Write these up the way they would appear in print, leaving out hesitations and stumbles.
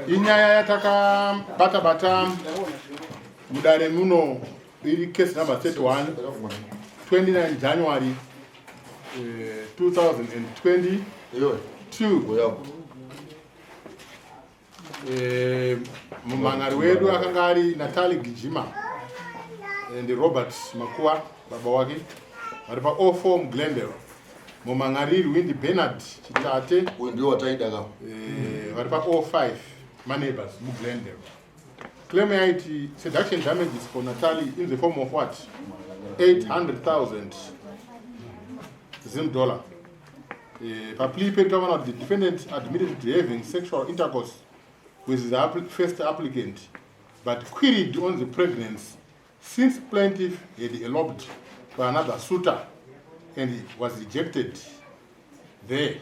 Inyaya yatakabata bata mudare muno iri case number 31 29 January 2022. Mumhan'ari wedu akanga ari Natalie Gijima and Robert Makuwa baba wake vari pa 04 muGlendale. Mumhan'ari Rwindi Bernard Chitate uyu ndiwo wataida ka vari pa 05 maneighbors muGlendale. Claim yaiti seduction damages for Natalie in the form of what? 800,000 Zim dollar. Paplea pedu takaona kuti the defendant admitted to having sexual intercourse with the first applicant but queried on the pregnancy since plaintiff had eloped to another suitor and was rejected there.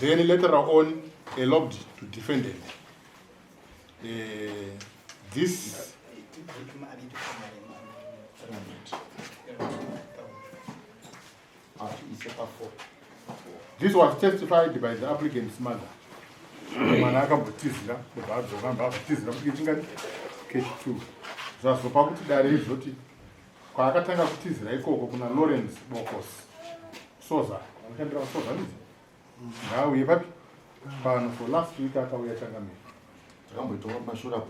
Then later on eloped to defendant. This This was testified by the applicant's mother. Mwana akambotizira kubva adzoka mba azotizira kuti kechingani kechi2 zvazopa kuti dare rizoti kwaakatanga kutizira ikoko kuna Lawrence Bokos Soza anoshandira Soza ndizi ngaauye papi pano for last week akauya changamire takamboitonga kumashure apo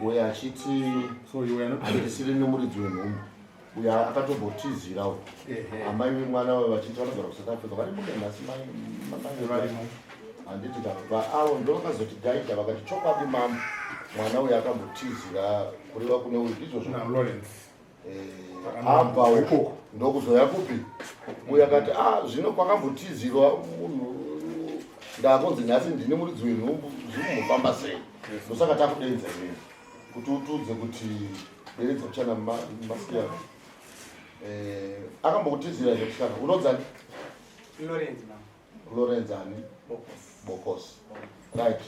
uyo achiti so you were not handisiri nemuridzi wenhumbu uyo akatombotizirawo amai vemwana wayo vachiti vanogara kuSouth Africa vari mune nhasi varimo handiti ka vaavo ndo vakazotigaidha vakati chokwadi mambo mwana uyo akambotizira kureva kune uyu ndizvozvo na Lawrence abva ikoko ndokuzoya kupi uyo akati a zvino kwakambotizirwa munhu ndakunzi nhasi ndini muridzi wenhumbu zvinombofamba sei ndosaka takudenza inini kuti utudze kuti deredza kuchana masiyana akambokutizira here kusikana unodzani Lawrence mama. Lawrence ani Bokos. Bokos right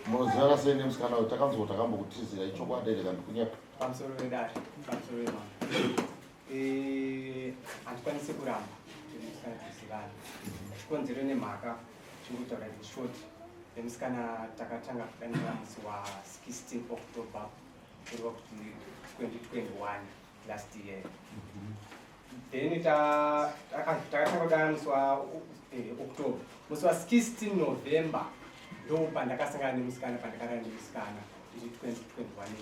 munozivana sei nemusikana uyu takanzwa kuti akambokutizira ichokwadi here kana kunyepa Pamusoro wedare, pamusoro wemama. Handikwanisi kuramba kuti musikana tizivane. Chikonzero nemhaka chingotaura in short. Nemusikana takatanga kudanana musi wa 16 October kureva kuti 2021 last year. Then takatanga kudanana musi wa October. Musi wa 16 November ndo pandakasangana nemusikana pandakarara nemusikana iri 2021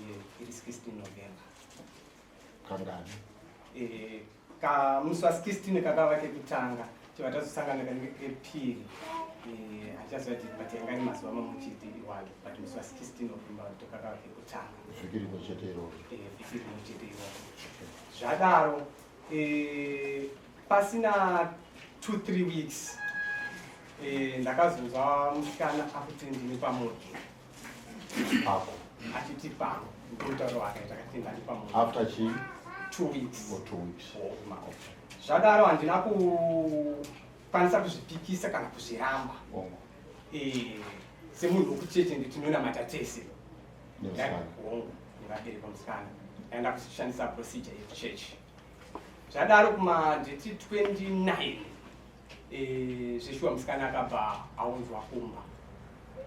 year iri 16 November. Kangani? Ka musi wa 16 kakava kekutanga tibva tazosangana kanenge kepiri. Handichaziva kuti but yanga iri mazuva mamuchiti iwayo but musi wa 16 November ndo kakava kekutanga. Vhiki rimwe chete iroro. Vhiki rimwe chete iroro. Zvadaro pasina 2-3 weeks ndakazonzwa musikana akuti ndini pamuviri. Pako. Achiti pako. Ndomutauro wake akati ndani pamuviri. After chi? 2 weeks. Or 2 weeks. Oh, ma. Zvadaro handina kukwanisa kuzvipikisa kana kuzviramba. Bongo. Semunhu wekucheche nditinonamata tese. Nemusikana. Hongu, nevabereki vamusikana. Ndaenda kushandisa procedure yekuchechi. Zvadaro kuma nditi 29 zveshuwa musikana akabva aunzwa kumba.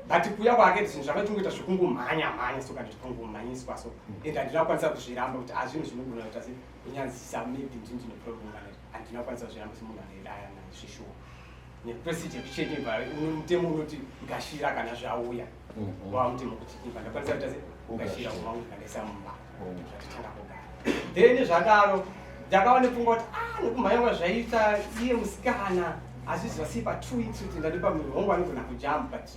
But kuya kwake zvinhu zvakatongoita zvekungomhanya mhanya so kana zvekungomhanyiswa so and handina kukwanisa kuzviramba kuti azvinhu zvinogona kuita se kunyanzisa maybe ndini ndine problem kana handina kukwanisa kuzviramba semunhu anoidaya zveshuwa. Neprocedure yekuchechi mutemo unoti gashira kana zvauya. Wava mutemo kuti ibva ndakwanisa kuita se kugashira wangu kandaisa mumba. Zvatotanga kugara. Then zvadaro ndakava nepfungwa kuti nekumhanya kwazvaita iye musikana azviziva sei pa 2 weeks kuti ndadipa munhu wangu anogona kujamba but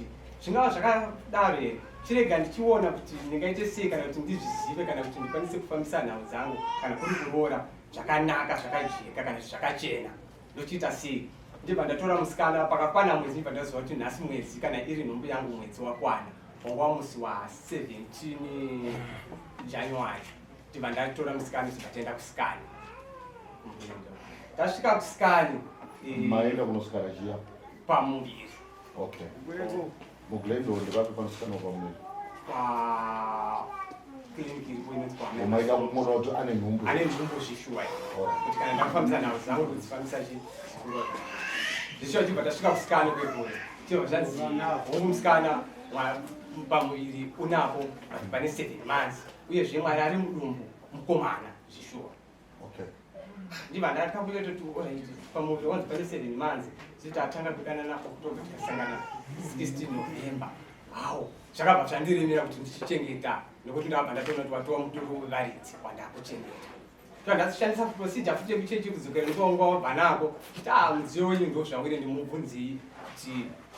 zvingava zvakadaro here chirega ndichiona kuti ndingaite sei kana kuti ndizvizive kana kuti ndikwanise kufambisa nhau dzangu kana kuri kuroora zvakanaka zvakajeka kana kuti zvakachena ndochiita sei ndibva ndatora musikana pakakwana mwedzi ndibva ndaziva kuti nhasi mwedzi kana iri nhumbu yangu mwedzi wakwana wanga musi wa 17 January ndibva ndatora musikana tibva taenda kusikani tasvika kusikani maenda kunosikana chiya pamuviri okay muGlendale ndepapi panosikana pamuviri pa kliniki iripo inonzi kwa maida kuona kuti ane nhumbu ane nhumbu zvishuwa kuti kana ndakufambisa nhau dzangu kudzifambisa chi zvishuwa chibva tasvika kusikani kwekure chibva zvanzi hongu musikana Pamuviri unapo but pane 7 months, uyezve mwana ari mudumbu mukomana zvishuwa. Ndibva ndakabuya toti alright, pamuviri wanzi pane 7 months, ziti atanga kudanana October, tikasangana 16 November. Hawo zvakabva zvandiremera kuti ndichichengeta, nekuti ndakabva ndatoona kuti watova mutoro wevaridzi wandakuchengeta. To ndashandisa procedure futi yekuchechi kudzokera nekuwanga wabva nako kuti a mudziyo wenyu ndo zvawire, ndimubvunzei kuti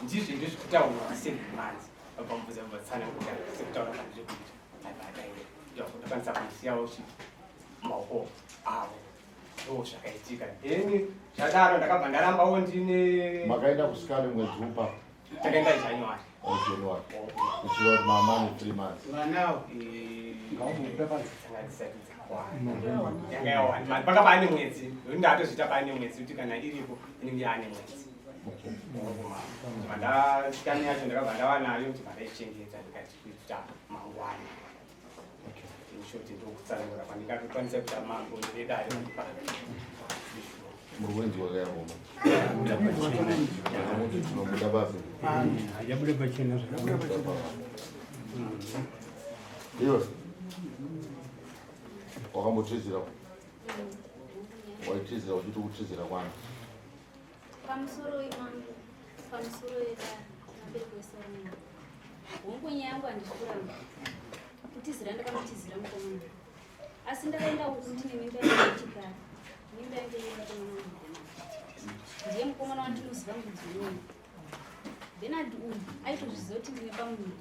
ndizvo ndezvikutaurwa 7 months. Vabva mubvunza, vatsanangura sekutaura kwandiri kuita, abva adaira, ndakwanisa kumusiyawo maoko avo. Ndo zvakaitika. Then zvadaro ndakabva ndarambawo ndine Makaenda kuscan mwedzi upa? Takaenda January. Oh, January, kuchireva kuti mama ane 3 months. Vanawo. Dzanga dzisati dzakwana, yanga yawana panga paane mwedzi, nokuti ndatozviita paane mwedzi, kuti kana iripo inenge yaane mwedzi. Ndascan yacho ndakabva ndava nayo, ndibva ndaichengeta, ndikati kuita mangwana. In short, ndokutsanangura kwandingatokwanisa kuita mambo nedare. Muri kuinzwa kayangoma kuti tinobuda basi. Hachabude pachena zvakabuda. Iwe wakambotizira, waitizira uchiti kutizira kwana? Pamusoro imambo, pamusoro yedaberwesarungu hongu, nyaya yangu handisi kuramba kutizira, ndakamutizira mukomana, asi ndakaenda uku ndine mimba yangu yechikara. Mimba yangu yemukomana wangu, ndiye mukomana wandinoziva mudzi unoyu Benard uyu, aitozviziva kuti ndine pamuviri.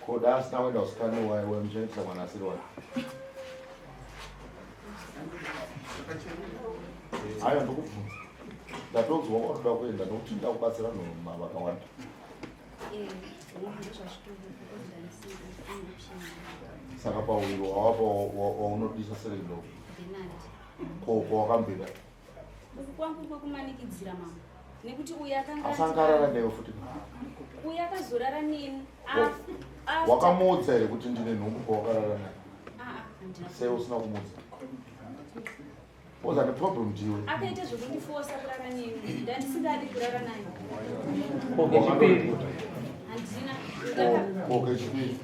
Koda asina kuenda kuscan, waimuchengetesa mwana asiri wake? Aiwa, ndokubvunza, ndatonzwa kwatoda kuenda nokuti ndida kubatsira vanhu vakawanda. Hongu, ndozvazvitori because ndandisina option. Saka pauviri wawapa waunodisa serendo? Benard. Ko kwawakambira? Uku kwangu kwekumanikidzira mama, nekuti uyu akanga Asangarara newe futi? Uyu akazorara neni Wakamuudza here kuti ndine nhumbu pawakarara naye? Ah, ah, handina. Sei usina kumuudza? Oza neproblem ndiwe. Akaita zvekundifosa kurara neni, ndandisingadi kurara naye. Kechipiri? Handina. Ko kechipiri?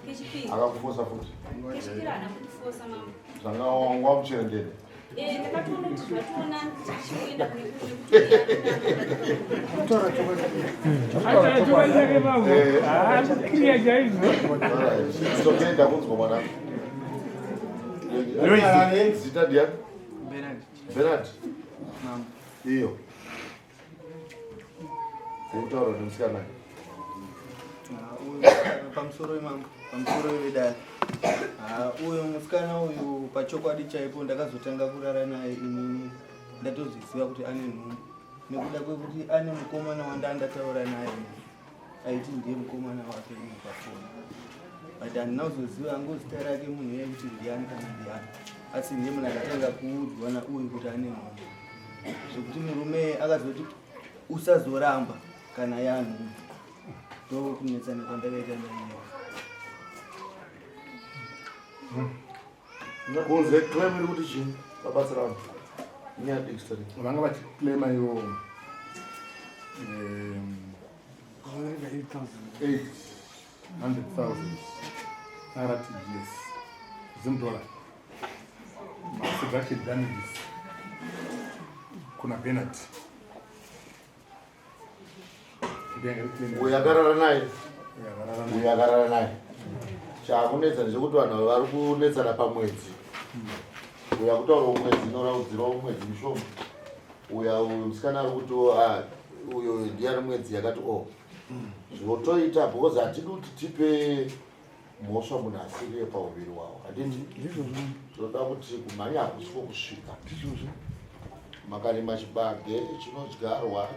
Kechipiri. Akakufosa futi? Kechipiri haana kundifosa mama. Zvanga wanga wamucherendede? Eh, ndakatoona kuti zvatoona tichikuenda kune Acha chokwadi chake mambo. Clear chaizvo. Tokenda kunzwa mwana. Zita ndiani? Bernard. Bernard. Mambo. Iyo kutaura nemusikana. Ah, uyu pamusoro imambo, pamusoro wedare. Ah, uyu musikana uyu pachokwadi chaipo ndakazotanga kurara naye inini ndatozviziva kuti ane nhumbu, nekuda kwekuti ane mukomana wandandataura naye aiti ndiye mukomana wake ine pafoni, but handina kuzoziva hangu zita rake munhu iye kuti ndiani kana ndiani, asi ndiye munhu akatanga kuudzwa nauyu kuti ane nhumbu, zvekuti murume akazoti usazoramba kana yanhumbu. Ndokunetsana kwandakaita naiye. Kunze claim iri kuti chii? Vabatsira vanhu inyaya diki story. Vanga vachiclaima iwo 800,000 RTGS Zim dollar, seduction damages kuna Bernard. Uyu akarara naye, uyu akarara naye. Chaakunetsa ndechekuti vanhu vari kunetsana pamwedzi. Uyu akutaurawo mwedzi inoraudzirawo mwedzi mishoma, uya uyu musikana ari kuti ah, uyo ndiani mwedzi yakati o zvotoita, because hatidi kuti tipe mhosva munhu asiri pauviri hwavo, handiti? Tinoda kuti kumhanya hakusiko kusvika. Makarima chibage chinodyarwa,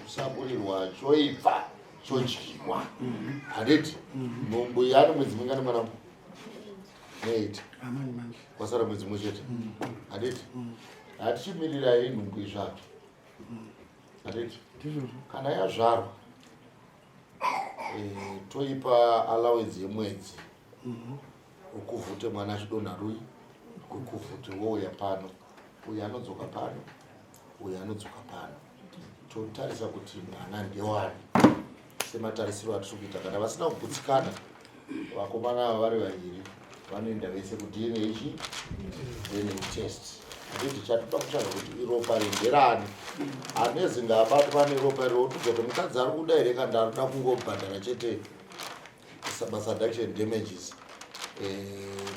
chosaburirwa, choibva, chodyiwa, handiti? Nhumbu yani mwedzi mingani mwanangu? Neight. Kwasara mwedzi mumwe chete, handiti? Hatichimirirai nhumbu izvaro, handiti? Kana yazvarwa, toipa allowance yemwedzi ukuvhute mwana achidonha rui kukuvhute, wouya pano, uyu anodzoka pano, uyu anodzoka pano, totarisa kuti mwana ndewani. Sematarisiro atiri kuita, kana vasina kugutsikana vakomana ava vari vaviri vanoenda vese kuDNA chi DNA test. Handiti chatoda kutsvaga kuti iropa renderani anezinga abatwa neropa iro otudza kuti mukadzi ari kuda here kana arikuda kungobhadhara chete maseduction damages,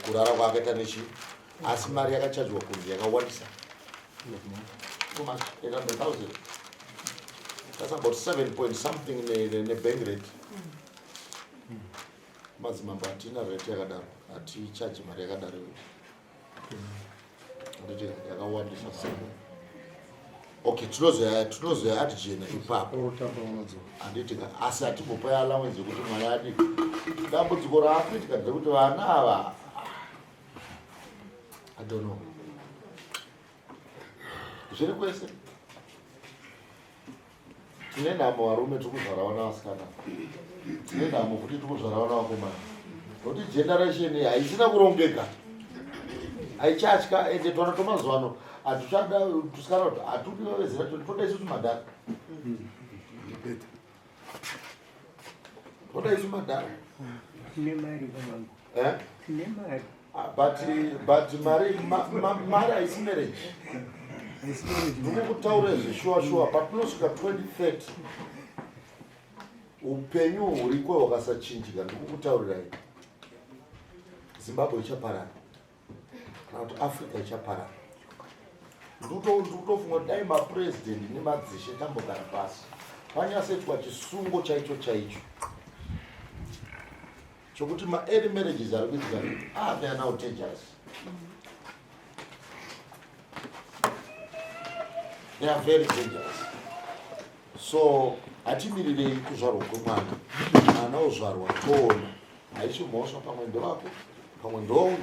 kurara kwaakaita nechi. Asi mari yakachajwa kunze yakawandisa. Too much, 800,000. That's about 7 point something nebank rate. Madzimambo hatina rate yakadaro, hatichaji mari yakadaro, handiti? Yakawandisa. Okay, tinozoya adjourna ipapo, handiti ka? Asi hatimbopai allowance yekuti mwana adi. Dambudziko raakuitika ndekuti vana ava, I don't know, zviri kwese. Tine nhamo varume, tiri kuzvara vana vasikana. Tine nhamo futi, tiri kuzvara vana vakomana, nokuti generation haisina kurongeka, haichatya. Ende twana twamazuva ano hatuchada tusikana, kuti hatudi vavezera, toda isusu madhara, toda isu madhara. Tine mari kamambo. Eh? Tine mari. Ah, but mari haisi marriage. Ndikukutaura zveshuwa shuwa, patinosvika 2030 upenyu huriko hwakasachinjika, ndikukutaurirai, Zimbabwe ichaparara kana kuti Africa ichaparara. Ndikutofunga kuti dai mapurezidendi nemadzishe tambogara pasi, panyatsoitwa chisungo chaicho chaicho chokuti maearly marriages ari kuitika, ah, they are now dangerous, they are very dangerous. So hatimirirei kuzvarwa kwemwana. Mwana ozvarwa toona, haisi mhosva, pamwe ndovako, pamwe ndouyu.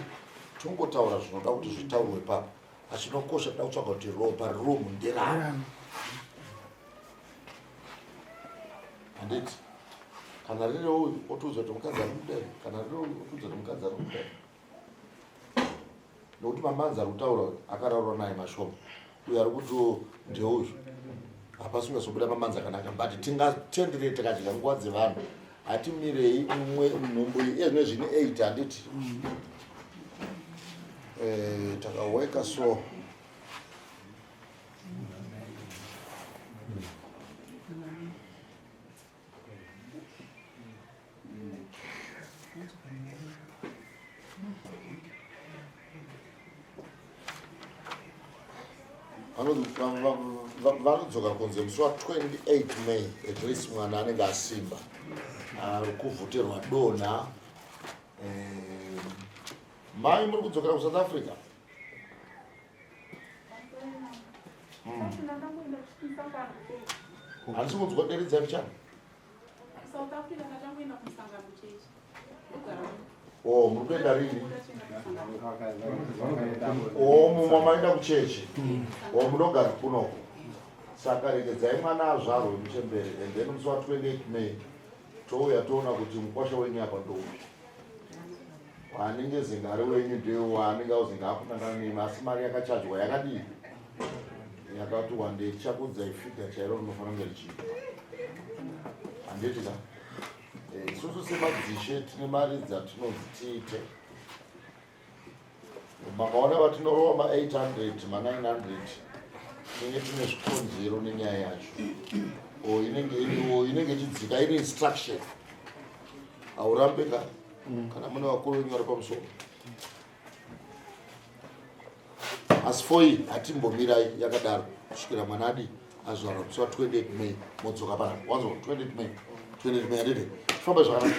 Tongotaura zvinoda kuti zvitaurwe ipapo. Achinokosha toda kutsvaga kuti ropa riromu nderani, handiti? Kana riri uyu, otiudza kuti mukadzi ari kudai. Kana riri uyu, otiudza kuti mukadzi ari kudai, nokuti mamanzi ari kutaura akaraurwa naye mashoma. Uyo ari kuti ndeuyu, hapasi kunyazobuda mamanzi akanaka, but tingatenderei tikadya nguva dzevanhu. Hatimirei umwe nhumbu iyi ezvino zvine 8, handiti? Takaweka so vanodzoka kunze musi wa28 May. At least mwana anenge asimba, ari kuvhuterwa donha. Mai, muri kudzokera kuSouth Africa? Handisi kunzwa, deredza muchana. South Africa ndatangoenda kumusangano chechi. O, muri kuenda rini? O, mumwe maenda kuchechi. O, munogara kunoko. Saka regedzai mwana azvarwe, muchembere, and then musi wa28 May touya toona kuti mukwasha wenyu apa ndoupi. Waanenge zinga ari wenyu ndeu waanenge auzinga akunangana nemi. Asi mari yakachajwa yakadii? Yakati wandei. Tichakuudzai figure chairo rinofanira kunge richiitwa, handiti ka? Isusu semadzishe tine mari dzatinonzi tiite. Makaona vatinorova ma800, ma900, tinenge tine zvikonzero nenyaya yacho. O inenge iriwo inenge ichidzika iri instruction, haurambe ka kana mune vakuru venyu vari pamusoro. Asi foi hatimbomirai yakadaro kusvikira mwana adi azvarwa. Musi wa28 May modzoka panapa. Wanzwa? 28 May, 28 May, handiti? Tifambe zvakanaka.